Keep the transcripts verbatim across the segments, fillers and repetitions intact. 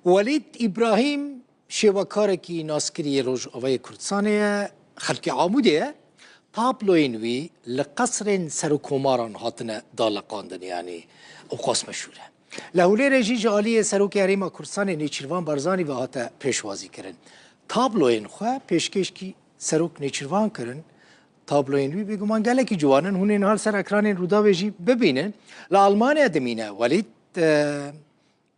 Welîd Îbrahîm şêwekarekî naskirî yê Rojavayê Kurdistanê ye, xelkê Amûdê ye. Tabloyên wî li qesrên serokkomaran hatine daleqandin, yanî ewqas meşhûr e. Li Hewlêrê jî ji aliyê Serokê Herêma Kurdistanê Nêçîrvan Barzanî ve hate pêşwazîkirin. Tabloyên xwe pêşkêşkî Serok Nêçîrvan kirin. Tabloyên wî bêguman gelekî ciwan in. Hûn ê niha li ser ekranên Rûdawê jî bibînin. Li Almanya dimîne Welîd, e,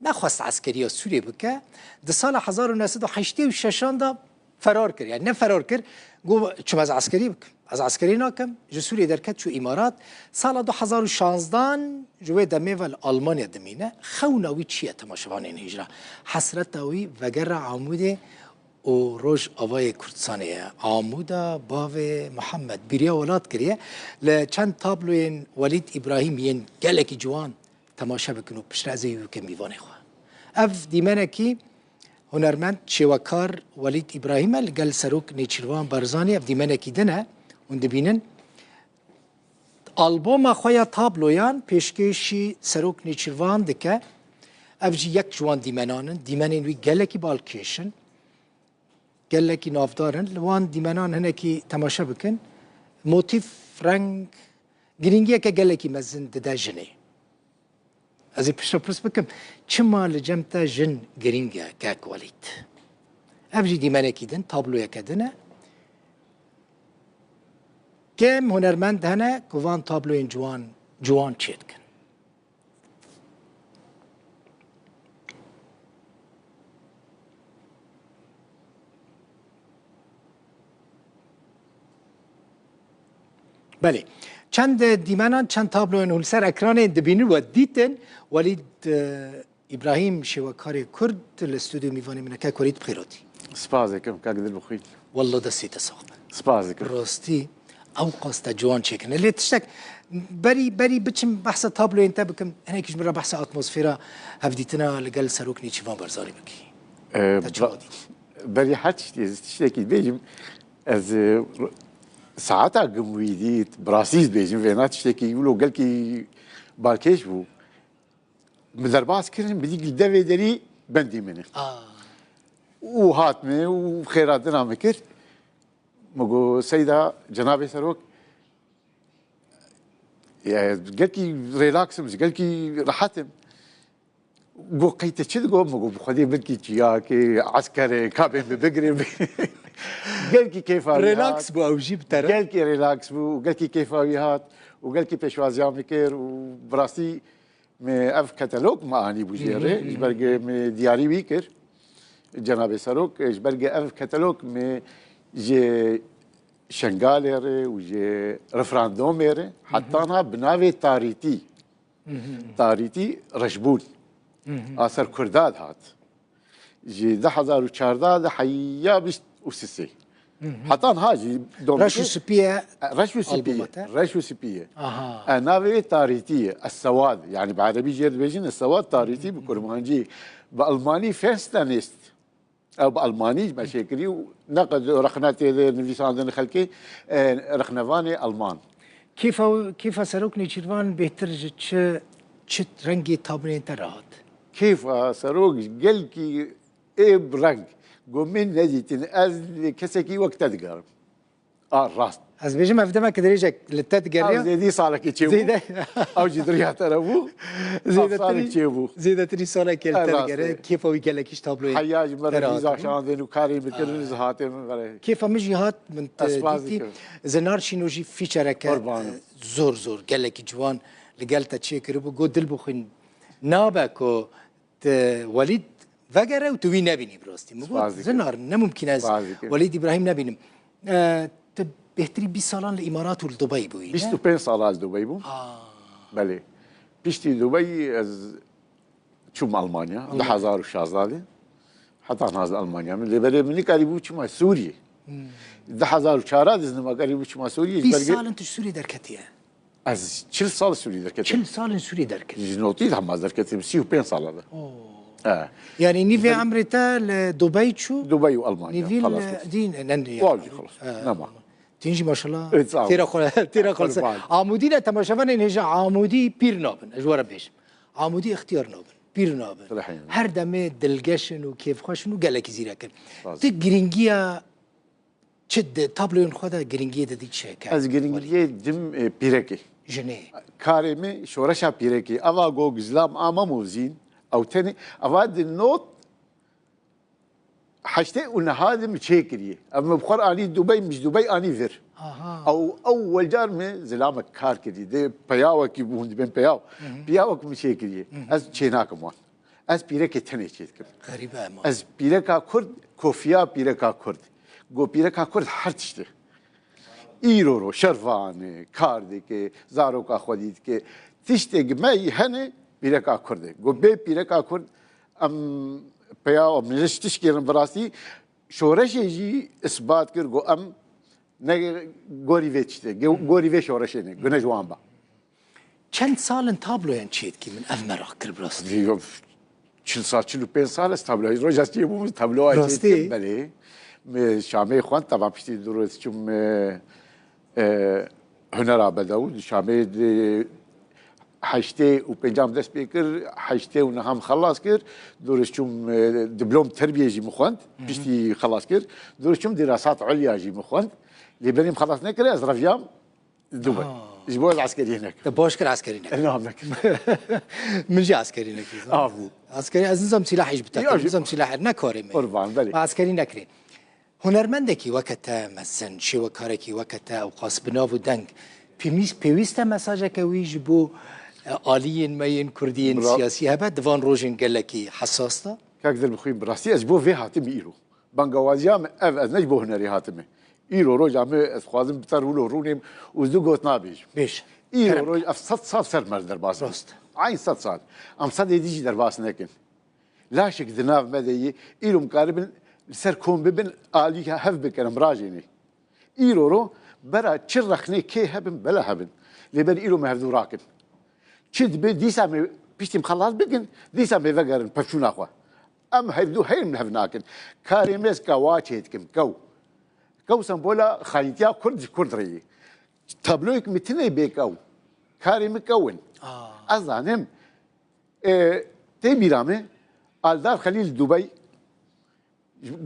nexwest eskeriya Sûriyê bike. Di sala hezar û neh sed û heştê û şeşan de ferar kir. Yani ne ferar kir, got, çima ez eskerî bikim? Ez eskerî nakim. Ji Sûriyê derket, çû Îmarat. Sala du hezar û şazdan ji wê demê ve li Almanya dimîne. Xewna wî çi ye temaşevanên hêja? Hesreta wî vegera Amûdê û Rojavayê Kurdistanê ye. Amûda bavê Mihemed bîriya welat kiriye. Li çend tabloyên Welîd Îbrahîm yên gelekî ciwan temaşe bikin û piştre ez ê wî bikim mîvanê xwe. Ev dîmenekî hunermend, şêwekar Welîd Îbrahîm e, li gel Serok Nêçîrvan Barzanî ev dîmenekî din e. Hûn dibînin. Alboma xwe ya tabloyan pêşkêşî Serok Nêçîrvan dike. Ev jî yek ji wan dîmenan in. Dîmenên wî gelekî balkêş in. Gelekî navdar in. Li wan dîmenan hinekî temaşe bikin. Motîf, reng, girîngiyeke gelekî mezin dide jinê. Ez ê piştre pirs bikim, çima li cem te jin girîng e, kek Welîd? Ev jî dîmenekî din, tabloyeke din e. Kêm hunermend hene ku van tabloyên ciwan, ciwan çêdikin. Belê. Çend dîmenan, çend tabloyên hûn li ser ekranê dibînin we dîtin. Welîd, e, Îbrahîm, şêwekarê Kurd, li stûdyo mîvanê min e. Kek Welîd, bi xêr hatî. Spas dikim, kak Dilbixwîn. Wallah destê te sax be. Spas dikim. Rastî, ew qas te ciwan çêkirine. Lê tiştek, berî, berî biçim behsa tabloyên te bikim, hinekî ji min re behsa atmosfera hevdîtina li gel Serok Nêçîrvan Barzanî bikî. Ee, Te çawa ba-, dît? Berî her tiştî, ez tiştekî bêjim, ez, e, saeta gim wî dît, bi rastî ez bêjim, vêna tiştekî wilo gelkî balkêş bû. Min derbas kirin, min dî li devê derî bendî min e. Aa. Û hat min û xêra dina min kir. Min got, Seyda, Cenabê Serok, ya, gelkî relax im, gelkî rehet im. Got, qey te çi digot? Min got, bi Xwedê belkî çiyakê, eskerê, ka bên min bigirê. Gelkî kêfa wî hat. Relax bû ew jî bi te re? Gelkî relax bû, gelkî kêfa wî hat û gelkî pêşwaziya min kir û bi rastî me ev katalog me anî bû jê re. Ji ber ku me diyarî wî kir, Cenabê Serok, ji ber ku ev katalog me ji Şengalê re û ji referandomê re, heta niha bi navê Tarîtî, Tarîtî Reşbûn a ser Kurda dihat. Ji du hezar û çardeh de heya bîst û sisê. Heta niha jî dom Reş û dike. Sipî ye. E, Reş û Sipî ye. Albuma te? Reş û Sipî ye. Aha. E, navê wê Tarîtî ye. Es-Sewad. Yani bi erebî jê dibêjin Es-Sewad, Tarîtî bi kurmancî. Bi almanî Fenster ist. Ew bi almanî me çêkirî û ne qed rexne tê de nivîsandin xelkê, e, rexnevanê alman. Kêfa, kêfa Serok Nêçîrvan bêhtir ji çi, çi rengê tabloyên te re hat? Kêfa Serok gelkî ê bi reng. Got, min nedîtin, ez li kesekî wek te digerim. A, rast. Ez bêjim, ev demeke dirêjek li te digeriya. Ew zêdî salekê çêbû. Zêde. Ew jî diriya te re bû. Ev salek çêbû. Zêdetirî salekê li te digere. Kêfa wî gelekî ji tabloyê. Heya ji me re vîza şandin û karê min kirin, ez hatê min vere. Kêfa min jî hat, min te dîtî. Zinar Şîno jî featureke, e, zor zor, gelekî ciwan li gel te çêkiribû. Got, Dilbixwîn, nabe ku tu Welîd vegere û tu wî nebînî bi rastî. Min got, Zinar, ne mumkîn e ez Welîd Îbrahîm nebînim. E, tu bêhtirî bîst salan li Îmarat û li Dubey bûyî, ne? Bîst û pênc sala ez Dubey bûm. Aa. Belê. Piştî Dubey ez çûm Almanya. Almanya. Du hezar û şazdeh de. Heta niha ez li Almanya me. Lê belê min nikarîbû çima Sûriyê. Hmm. Du hezar û çar de ez nikarîbû çima Sûriyê. Bîst sal in tu ji Sûriyê derketiye. Ez çil sal Sûrî derketim. Çil sal in Sûrî derketim. Ji notî de hema derketim, sî û pênc sala de. Oo. He. Yani nîvê emrê te li Dubey çû? Dubey û Almanya. Nîvî li dîn, ne, ne, Wow, jî xelas. He. Nema. Tîn jî maşallah. Evet, sağ ol. Têra xwe, têra xwe. Qurban. Amûdî ne temaşevanên hêja Amûdî pîr nabin. Ez ji we re bêjim. Amûdî ixtiyar nabin. Pîr nabin. Her demê dilgeş in û kêfxweş in û gelekî zîrek in. Tu girîngiya çi di tabloyên xwe de girîngiyê didî çi heke? Ez girîngiyê dim, e, pîrekê. Jinê. Karê min şoreşa pîrekê. Eva go Gizlam a Mem û Zîn, ew tenê, eva di not heştê û neha de min çêkiriye. Ev min bi xwe anî Dubey, min ji Dubey anî vir. Aha. Ew, ew welcar min zilamek kar kiriye. Dê peyawekî bû, hûn dibên peyaw. Hı hı. Peyawek min çêkiriye. Hı hı. Ez çênakim wan. Ez pîrekê tenê çêdikim. Xerîbe ema. Ez pîreka Kurd, kofiya pîreka Kurd. Go pîreka Kurd her tiştê. Îro ro şervan e, kar dike, zaroka xwedî dike. Tiştê gi me yî hene pîreka Kurd e. Go bê pîreka Kurd em peya min ji tişt kirin bi rastî şoreşê jî isbat kir go em ne gorî vê tiştê, ge-, gorî vê şoreşê ne, gune ji wan ba. Çend sal in tabloyan çêdikî, min ev meraq kir bi rastî. Yo, çil sal, çil û pênc sal ez tabloyê roja çêbûm, tabloya Rastî? çêdikim, belê. Me Şamê xwend, teva piştî du roj çûm, e, e, hunera bedew. Şamê di heştê û pêncam dest pê kir, heştê û neham xelas kir. Du roj çûm, e, diplom terbiyê jî min xwend, Hı hı. piştî xelas kir. Du roj çûm dirasat ulya jî min xwend. Lê berî min xelas nekir, ez reviyam. Dubê. Aa. Ji bo ez eskeriyê nekim. Te baş kir eskerî nekim. Ena nekim. Min jî eskerî nekir. Av bû. Eskerî, ez nizam silahê ji bitekim. Ya, ji- Nizam silahê ne karê me. Qurban, belê. Ma eskerî nekirî. Hunermendekî weke te mezin, şêwekarekî weke te ewqas bi nav û deng, pêwîst, pêwîst e mesajeke wî ji bo, e, aliyên me yên kurdiyên Bra- siyasî hebe, di van rojên gelekî hesas de? Kak Dilbixwîn, bi rastî ez ji bo vê hatim îro. Bangewaziya min ev, ez ne ji bo hunerê hatime. Îro roja min ez dixwazim bi te rûlo rûnêm û ez du got nabêjim. Bêj. Îro Kerem. roj ev sed sal ser me derbas bû. Rast. Eyn sed sal. Em sedê dî jî derbas nekin. Laşek di nav me de yê. Îro em karibin li ser kom bibin, alî hev bikin, em rajênê. Îro ro bera çi rexnê kê hebin, bela hebin. Lê ber îro me hevdû rakin. Çi dibe dîsa me piştî em xelas bikin, dîsa me vegerin pevçûna xwe. Em hevdû heyr min hev nakin. Karê me ez kewa çêdikim, kew. Kew sembola xayîtiya Kurd ji Kurd re ye. Tabloyek min tune bê kew. Karê min kew in. Aa. Ez zanim, e, tê bîra me, Aldar Xelîl Dubey,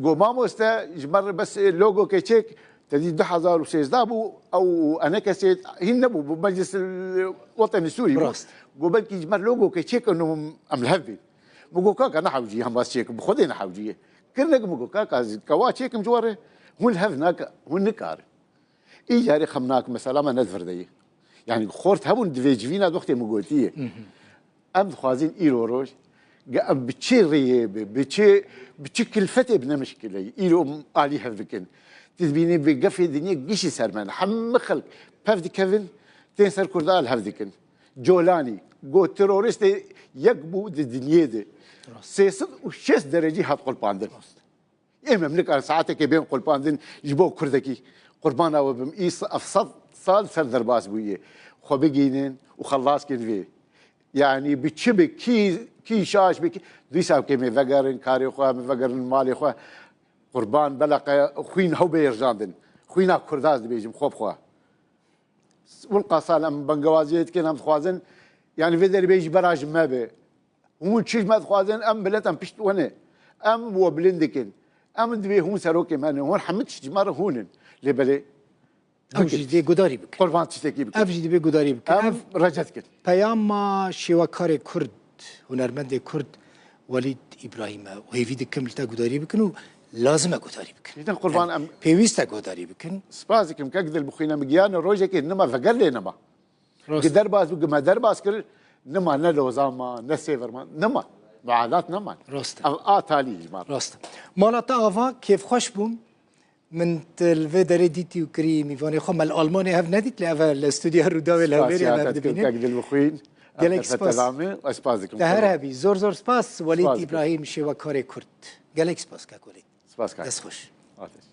Go mamoste, ji me re bes, e, logoke çêk, te dî du hezar û sêzdeh bû, ew enekesê hîn nebû, bû Meclis, e, Wetenî Sûrî bû. Rast. Go belkî ji me re logoke çêk, em, em li hev bên. Min got, kaka, ne hewcî ye, em bas çêkin, bi Xwedê ne hewcî ye. Kirine min got, kaka, ez kewa çêkim ji we re, hûn li hev nake, hûn nikarin. Îcarê xem nak, mesela me ne di vir de ye. Yani xort hebûn di vê civîna di wextê min gotiye. Hı hı. Em dixwazin îro roj, ge em bi çi rêyê bi, bi çi, bi çi kilfetê bi ne mişkileyî. Îro em alî hev dikin. Tu dibînî bi gefê dinyê gişî ser me ne. Hemî xelk pev dikevin, tên ser Kurda li hev dikin. Colanî, got terorîstê yek bû di dinyê de. Rast. Sê sed û şêst derecî hat qulpandin. Rast. Ê me em nikarin saetekê bên qulpandin ji bo kurdekî. Qurbana we bim. Î s-, ev sed sal ser derbas bûye. Xwe bigihînin û xelas kin vê. Yanî bi çi bi kî, kî şaş bi kî. Dîsa kê me vegerin karê xwe, me vegerin malê xwe. Qurban beleqe xwîn hew bê êrjandin. Xwîna Kurda ez dibêjim xwe bi xwe. Wilqa sal em bengewaziyê dikin, em dixwazin, yanî vê derê bê ji bera ji me be. Hûn çi ji me dixwazin, em milet em pişt we ne. Em we bilind dikin. Em dibê hûn serokê me ne. Hûn hemî tişt ji me re hûn in. Lê belê Ew jî bikin. Dê gudarî bikin. Qurban tiştekî bikin. Ev jî dibê gudarî bikin. Em Ev rece dikin. Peyama şêwekarê Kurd, hunermendê Kurd Welîd Îbrahîm e. Hêvî dikim li te gudarî bikin û lazim e gudarî bikin. Ji te qurban Yani em pêwîst e gudarî bikin. Spas dikim kek Dilbixwîne, min giyane rojekê nima veger lê nema. Rast. Gi derbas bû, gi me derbas kir, nima ne lozan ma, ne sêver ma, nima. Muadat neman. Rast e. Ev a talî ji me. Rast e. Mala te ava, kêfxweş bûm. Min te li vê derê dîtî û kirî mîvanê xwe. Me li Almanyê hev nedît, lê ev e li stûdyoya Rûdawê li Hewlêrê em hev dibînin. Gelek spas. Ez spas dikim. Te her hebî. Zor zor spas. Welîd Îbrahîm, şêwekarê Kurd. Gelek spas kek Welîd. Spas kek. Dest xweş. Ateş.